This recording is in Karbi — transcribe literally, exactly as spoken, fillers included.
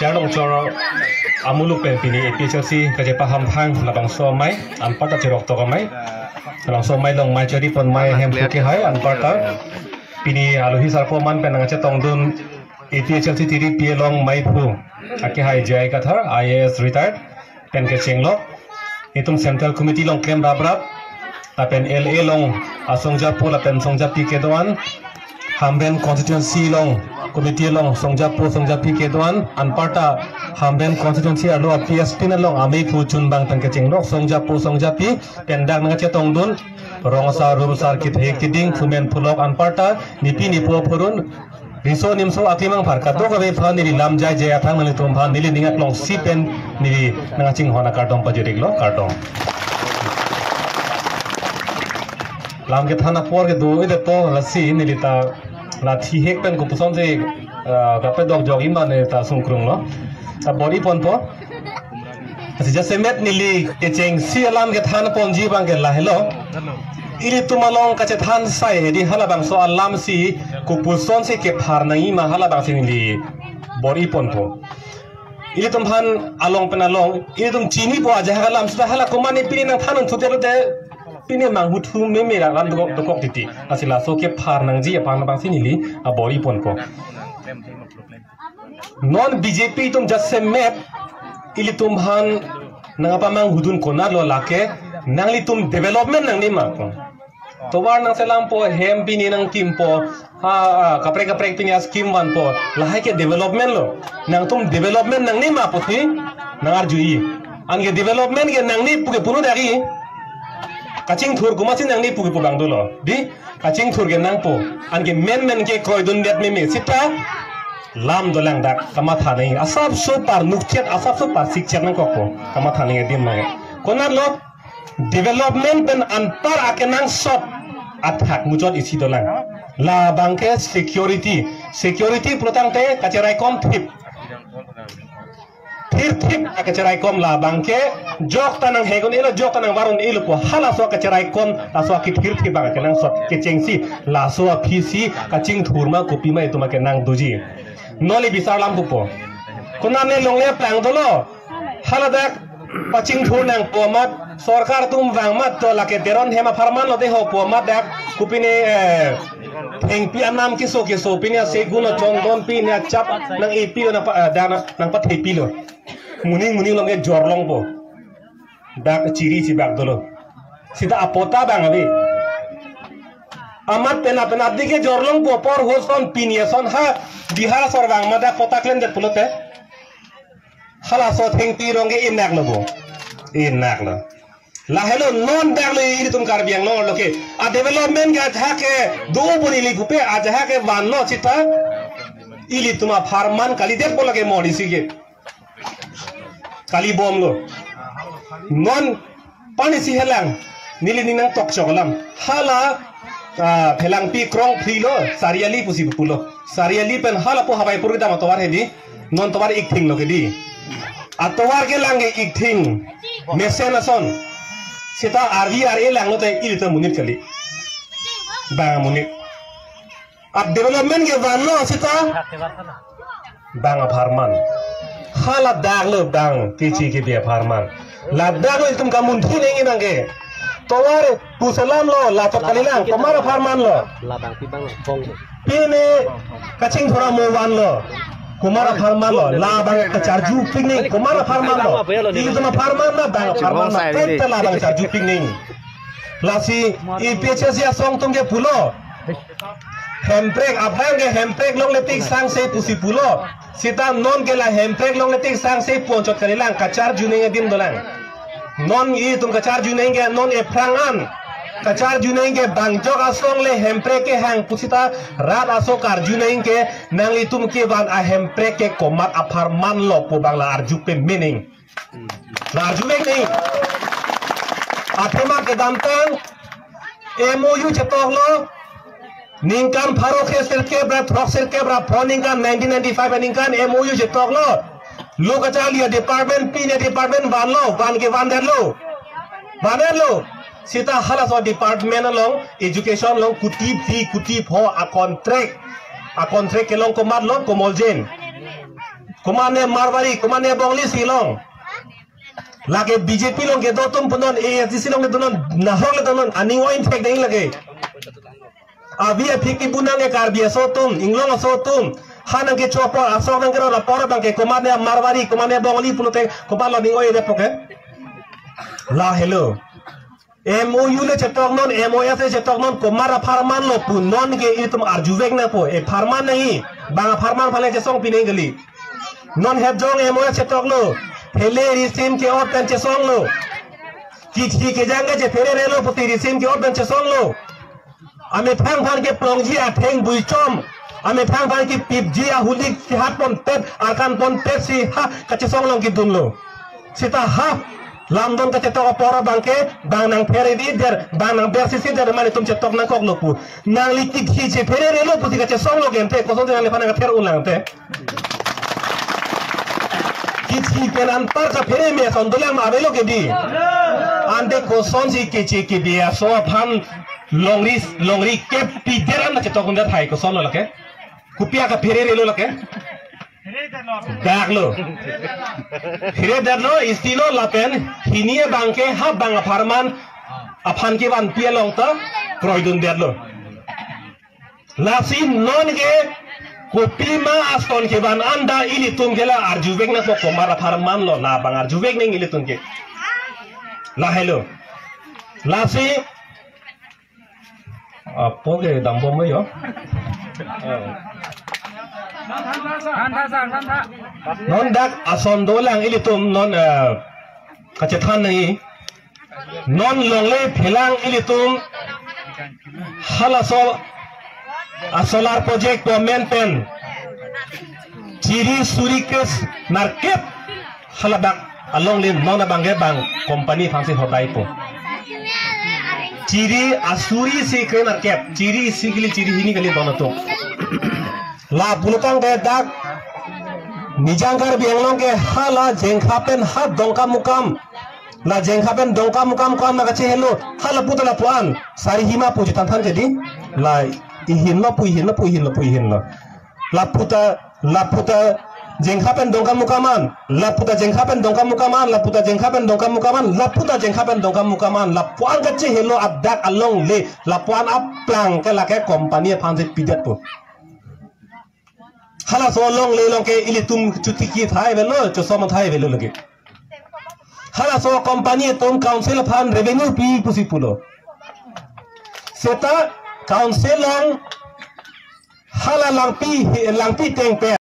Charlongchor amuluk pen pini A P H L C kachepaham thang labangso amei, anparta cherok tok amei. Labangso amei along mei chari pon mei hem phuke hai anparta. Pini alohi sarpo aman pen nangchetongdun A P H L C tiri P along mei phu. Ake hai J I Kathar, I A S retired, pen kechenglo. Itum Central Committee along klem rap rap, lapen L A along asongjapo lapen songjapi kedo-an, Hamren constituency along committee along songjapo songjapi kedo-an, anparta Hamren constituency arlo a P S tin along amei phu chunbang pen kechenglo songjapo songjapi, pen dak nangchetongdun rong asar rum asar kethek keding phumen phulok anparta nipi nipo phurun riso nimso akimang phar kadokave aphan neli lam jai jai athang nanglitum aphan neli ning aklong si pen neli nangchinghon akardom pajiriklo, kardom. Lam kethan apor kedo-i det to, lasi neli ta la thihek pen kopuson si, ah, kapadok jok iman neli ta sungkrunglo. Ta bor-i ponpo. Lasi jasemet neli kechengsi alam kethan ponji abangke lahelo. Ilitum along kachethan sai hedi halabangso alam si kopuson si kephar nangji ma, halabangsi neli bor-i ponpo. Ilitum aphan along pen along, ilitum chinipo ajahak alam seta hala komatne pini nangthan un thute lote pini manghuthu meme ra ran dokok dokok titi. Lasi laso kephar nangji aphan abangsi neli abor-i ponpo. Non B J P atum jasemet ilitum aphan nangpamanghudun konatlo, lake nanglitum development nangne ma pu. Tovar nangselampo, hem pini nangkimpo, ha, ha, kaprek kaprek pini a-scheme vanpo, lahai ke development lo. Nangtum development nangne ma pusi nangarjuji. Anke development ke nangne puke puno dagi. Kachingthur komatsi nangne puke pu abang dolo. Di, kachingthur ke nangpo. Anke menmen ke kroidundet meme seta lam dolang, dak kamatha nangji. Asapso parnukchet, asapso parsikchet nangkokpo. Kamatha nangji adim nangji. Konatlo, development pen anpar akenangsot athak muchot isi dolang. Labangke security. Security pulotangte kacheraikom thip. Thirthip akacharaikom, labangke jokta nanghek un-elo, jokta nangvar un-elo pu halaso akacharaikom, laso akethirthip abang akenangsot kechengsi, laso aphisi kachingthur ma kopi ma itum akenang doji. Non neli bisar lam pupo. Konatne longle plang dolo. Haladak pachingthur nangpo amat, sorkar atum vang amat to lake Teron hem apharman lote ho pu amat dak kopine, eh, thengpi anam keso keso pine asegun achondon pine achap nang-epilo nangpa, eh, dak nang, nangpathepilo. Moning moning along ke jorlongpo. Dak chiri chibak dolo. Seta apota abang ave. Amat penap penap dike jorlongpo, apor hoson pini ason ha Bihar asor vang amat dak pota klemdet pulote. Halaso thengpi rong ke inaklo bo. Inaklo. Lahelo non daklo ilitum Karbi Anglong arlo ke. A development ke ajahak ke do boni ili pupe, ajahak ke vanlo seta ilitum apharman kalidetpo lake mor isi ke. Kalibomlo. Non pani si helang, neli ning nangtokchok alam. Hala, ah, Phelangpi krong phli lo, Sariali pusi pulo. Sariali pen halapu Hawaipur kedam atovar hedi, non tovar ikthing lo kedi. Atovar kelang ke ikthing, mesen ason. Seta arvi ar-e langlote ilitum amonit kali. Bang amonit. A development ke vanlo seta bang apharman. Hala daklo bang kechi kebi apharman. Ladak lo itum kamunthi nangji abangke. Tovar puselam lo, lachot kalilang, komat apharman lo. Labang pi bang bong. Pine kachingthur amo vanlo. Komat apharman lo, labang kacharju pik nangji, komat apharman lo. Ilitum apharman na, bang apharman na. Kaita labang charju pik nangji. Lasi A P H L C asong atum ke pulo. Hemprek, aphrang ke Hemprek longle tik sangse pusi pulo. Seta non ke la Hemprek longle tik sangse pu anchot kalilang, kacharju nangji adim dolang. Non itum kacharju nangji ke non ephrang an. Kacharju nangji ke bang jok asong le Hemprek kehang pu seta rat aso karju nangji ke nanglitum kevan a Hemprek ke komat apharman lo pu bang la arju pame nangji. La arju pame nangji. Athema kedamtang M O U chetoklo. Ningkan pharo kre sirkep ra throk sirkep ra phro ningkan nineteen ninety-five aningkan M O U chetoklo. Lo kacharli a-department pine department vanlo, van ke vandetlo. Vandetlo. Seta halaso department along, education along kuti phi kuti pho a-contract. A-contract kelong komatlo, Komoljen. Komatne Marwari, komatne Bongali si long. Lake B J P along kedo atum pu non, A S D C along kedo non, nahok le do non, aning oi thek deng lake. Avi aphi kebunang ke Karbi aso atum, inglong aso atum. Ha nangkecho apor, asok nangkerot apor abang ke komatne Marwari, komatne Bongali pulote komat lo aning oi-edetpo ke. Lahelo. M O U le chetok non, M O S le chetok non, komat apharman lo pu non ke itum arjuvek nangpo, epharman nangji, bang apharman aphan le chesongpi nangji kali. Non het jong M O S chetok lo, hele risim ke-ot pen chesong lo. Kithi kejang ke chephere relo pusi risim ke-ot pen chesong lo. Amethang aphan keplongji atheng buichom. Amethang aphan kepipji ahulik kehat ponpet, arkan ponpet si ha kachesong along kedun lo. Seta ha lamdon kachetok apor abang ke, bang nangphere-ri der, bang nangbersi si der, mane itum chetok nangkok lo pu. Nangli kithi chephere relo pusi kachesong lo gente, kosonsi nangliphan nangther unlang te. Kithi pen anpar kaphere me ason dolang ma avelo ke di. Ante kosonsi keche kebe aso aphan longri, longri kepi der an chetok un det hai, koson lo lake. Kopi akaphere relo lake. Dak lo. Phere det lo, isti lo lapen hini abang ke ha bang apharman aphan kevanpi along ta kroidun det lo. Lasi non ke kopima ason kevan anda ilitum ke la arjuvek nangpo, komat apharman lo, labang arjuvek nang ilitum ke. Lahelo. Lasi apo ke dambom lo yo. Thantha sir, thantha. Non dak ason dolang ilitum non, eh, kachethan nangji. Non longle phelang ilitum halaso a solar project pu amen pen chiri suri kres nerkep haladak alongle non abang ke bang company aphansi hodaipo. Chiri asuri isi kre nerkep, chiri isi kali chiri hini kali don atum. La pulotangte dak Nijang Karbi Anglong ke hala Jengkha pen ha Dongkamukam. La Jengkha pen Dongkamukam ko-an ma kachehelo, hala puta lapu-an Sarihima pu jutang than ke di. La ihin lo pu ihin lo pu ihin lo pu ihin lo. La puta, la puta Jengkha pen Dongkamukam an, la puta Jengkha pen Dongkamukam an, la puta Jengkha pen Dongkamukam an, la puta Jengkha pen Dongkamukam an, lapu-an kachehelo adak alongle, lapu-an aplang ke lake company aphansi pidetpo. Halaso alongle along ke ilitum chotiki thai avelo, chosom thai avelo lake. Halaso company atum council aphan revenue pi pusi pulo. Seta council along hala Langpi, Langpi Tengpen